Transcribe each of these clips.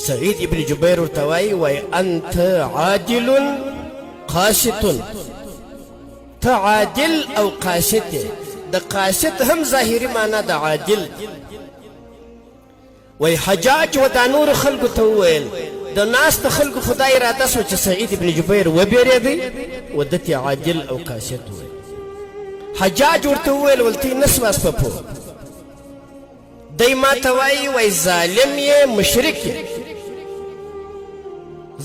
سعید ابن جبیر ورته وایي، وایي انت عادل قاسط، ته عادل او قاسط یې. د قاسط هم ظاهري معنا د عادل. وایي حجاج و دا نورو خلکو ته وویل، د ناستو خلکو خو دا اراده شوه چې سعید ابن جبیر وبېرېدی و ده ته عادل او قاسط وویل. حجاج ورته وویل، ولتی نه سواست په پوه. دی ما ته وایي، وایي ظالم یې، مشرک یې،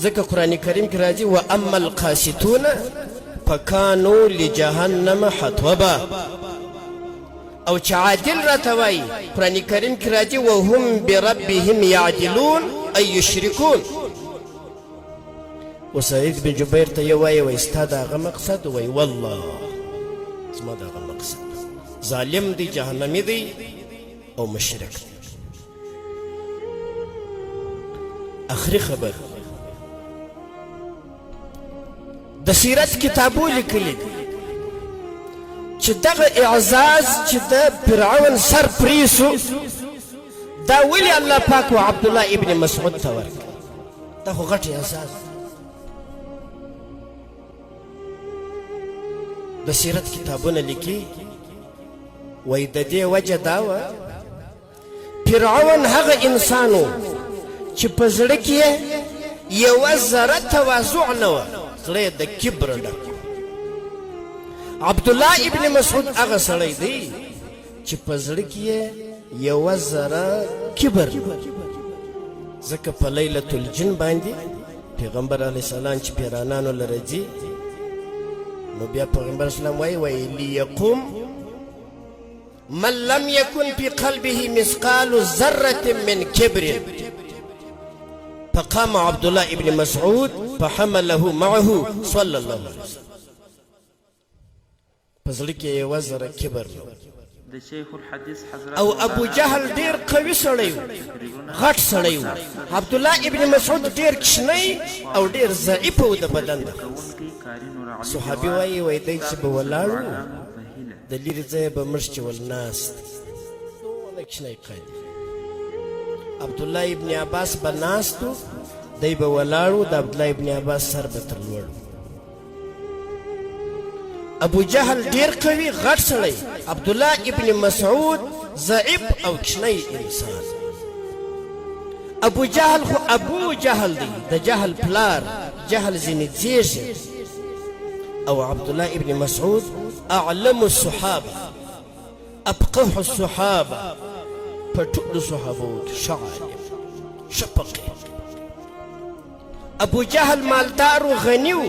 ځکه قرآن کریم کې راځي و اما القاسطون فکانو لجهنم حطبا، او چې عادل راته وایي قرآن کریم کې راځي وهم بربهم یعدلون ای یشرکون. و سعید بن جبیر ته یې وایي، وایي ستا د هغه مقصد؟ وایي والله زما د هغه مقصد ظالم دی، جهنمي دی او مشرک دی. اخري خبر د سیرت کتابو لیکلي دي چې دغه اعزاز چې د فرعون سر پرې سو، دا ولې الله پاک و عبدالله ابن مسعود ته ورکړ؟ دا خو غټ اعزاز. د سیرت کتابونه لیکي، وایي د دې وجه دا وه، فرعون هغه انسان و چې په زړه کې یې یوه ذره تواضع نه وه، زړه یې د کبر ډک. عبدالله ابن مسعود هغه سړی دی چې په زړه کې یې یوه ذره کبر، ځکه په لیلة الجن باندې پیغمبر علیه السلام چې پیرانانو له راځي، نو بیا پیغمبر اسلام وایي، وایي لیقوم من لم يكن في قلبه مثقال ذرة من كبر، فقام عبد الله ابن مسعود فحمله معه صلى الله عليه وسلم. په زړه کې یې یوه ذره کبر نه و. د شیخ الحدیث حضرت او ابو مولانا جهل ډیر قوي سړی و، تقریرونه غټ سړی و. او عبدالله ابن مسعود ډیر کوچنی او ډیر ضعیف و د بدن د. کوونکی قاري نورعلي صحابي جواد وایي، وایي دی چې ستاسو به د ولاړ و، دعاګانو په هیله. د لیرې ځایه به موږ چې ول ناست، دونه کوچنی قد. عبدالله ابن عباس به ناست و، دی به ولاړ و، د عبدالله ابن عباس سر به تر لوړ و. ابو جهل ډیر قوي غټ سړی، عبدالله ابن مسعود ضعیف او کوچنی انسان. ابو جهل خو ابو جهل دی، د جهل پلار، جهل ځینې زیږي، او عبدالله ابن مسعود اعلم الصحابه، افقه الصحابه، په ټولو صحابو کې ښه عالم، ښه فقیه. ابو جهل مالدار و، غني و،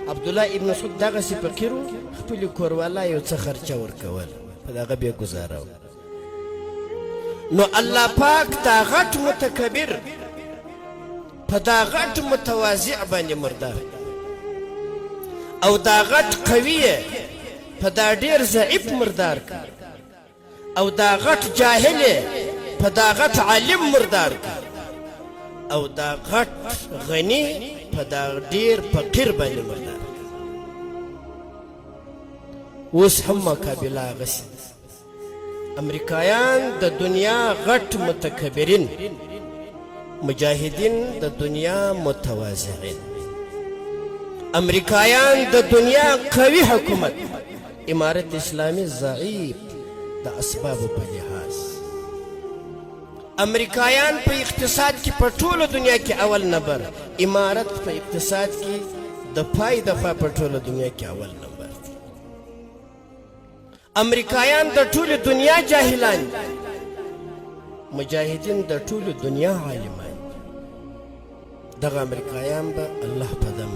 عبدالله ابن مسعود دغسې فقیر و، خپلې کوروالا یو څه خرچه ورکوله، په دغه به یې ګزاره وه. نو الله پاک دا غټ متکبر په دا غټ متواضع باندې مردار، او دا غټ قوي په دا ډیر ضعیف مردار کړ، او دا غټ جاهل په دا غټ عالم مردار کړ، او دا غټ غني په دا ډیر فقیر باندې مردار کړ. اوس هم مقابله هغسې ده. امریکایان د دنیا غټ متکبرین، مجاهدین د دنیا متواضعین. امریکایان د دنیا قوي حکومت، امارت اسلامي ضعیف د اسبابو په لحاظ. امریکایان په اقتصاد کې په ټوله دنیا کې اول نمبر، امارت په اقتصاد کې د پای د خوا په ټوله دنیا کې اول نمبر دی. امریکایان د ټولې دنیا جاهلان دي، مجاهدین د ټولې دنیا عالمان دي. دغه امریکایان به الله په دم